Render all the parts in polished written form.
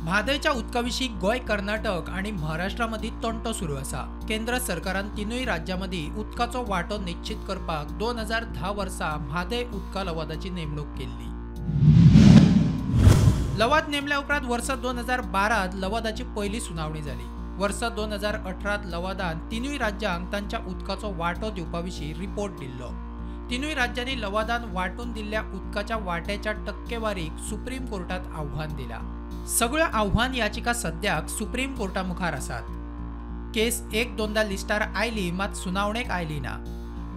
म्हादयच्या उदका विशीं गोंय, कर्नाटक आनी महाराष्ट्रा मदीं तंटो सुरू आसा. केंद्र सरकारान तिनूय राज्यां मदीं उदकाचो वांटो निश्चीत करपाक 2010 वर्सा म्हादय उदका लवादाची नेमणूक केल्ली. लवाद नेमल्या उपरांत वर्स 2012 लवादाची पयली सुनावणी जाली. वर्स 2018 लवादान तिनूय राज्यांक तांच्या उदकाचो वांटो दिवपा विशीं रिपोर्ट दिल्लो. तिनूय राज्यांनी लवादान वांटून दिल्ल्या उदकाच्या वांट्याच्या टक्केवारीक सुप्रीम कोर्टात आव्हान दिला. सगळ्यो आव्हान याचिका सद्याक सुप्रीम कोर्टा मुखार आसात. केस एक दोनदा लिस्टार आयली मात सुनावणेक आयली ना.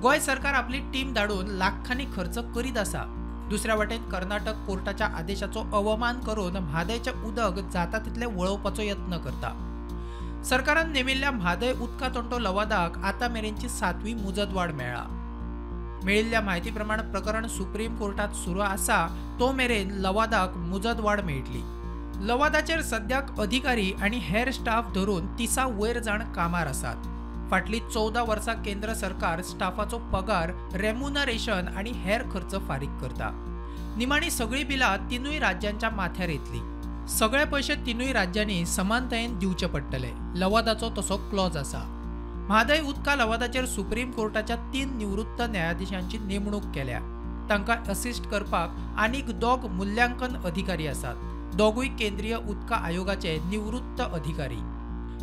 गोंय सरकार आपली टीम धाडून लाखांनी खर्च करीत आसा. दुसऱ्या वाटेन कर्नाटक कोर्टाच्या आदेशाचो अवमान करून म्हादयचें उदक जाता तितलें वळोवपाचो यत्न करता. सरकारान नेमिल्ल्या म्हादय उदका तंटो लवादाक आतां मेरेनची 7वी मुजतवाड मेळ्ळा. मेळिल्ल्या म्हायती प्रमाण प्रकरण सुप्रीम कोर्टात सुरू आसा तो मेरेन लवादाक मुजतवाड मेळटली. लवादाचेर सद्याक अधिकारी आनी हेर स्टाफ धरून 30 वयर जाण कामार आसात. फाटलीं 14 वर्सां केंद्र सरकार स्टाफाचो पगार, रेम्युनरेशन आनी हेर खर्च फारीक करता. निमाणी सगळीं बिलां तिनूय राज्यांच्या माथ्यार येतली. सगळे पयशे तिनूय राज्यांनी समानतायेन दिवचे पडटले. लवादाचो तसो क्लॉज आसा. म्हादय उदका लवादाचेर सुप्रीम कोर्टाच्या 3 निवृत्त न्यायाधीशांची नेमणूक केल्या. तांकां असिस्ट करपाक आनीक 2 मूल्यांकन अधिकारी आसात. दोगूय केंद्रीय उदका आयोगाचे निवृत्त अधिकारी.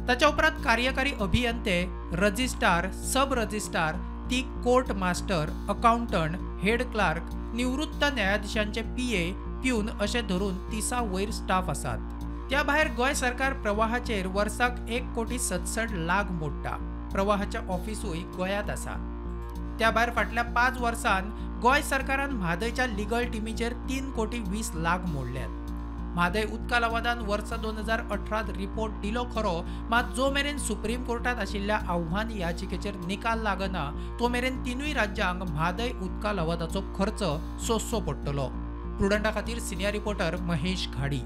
ताच्या उपरांत कार्यकारी अभियंते, रजिस्ट्रार, सब रजिस्ट्रार, ती court master, accountant, head clerk, निवृत्त न्यायाधीशांचे पीए, प्यून अशें धरून 30 वयर स्टाफ आसात. त्या भायर गोंय सरकार प्रवाहाचेर वर्साक 1,67,00,000 मोडटा. प्रवाहाचें ऑफिसूय गोंयांत आसा. त्या भायर फाटल्या 5 वर्सांत गोंय सरकारान म्हादयच्या लिगल टिमीचेर 3,20,00,000 मोडल्यात. म्हादय उदका लवादान वर्स 2018 रिपोर्ट दिलो खरो, मात जो मेरेन सुप्रीम कोर्टात आशिल्ल्या आव्हान याचिकेचेर निकाल लागना तो मेरेन तिनूय राज्यांक म्हादय उदका लवादाचो खर्च सोंसचो पडटलो. प्रुडंटा खातीर सिनियर रिपोर्टर महेश घाडी.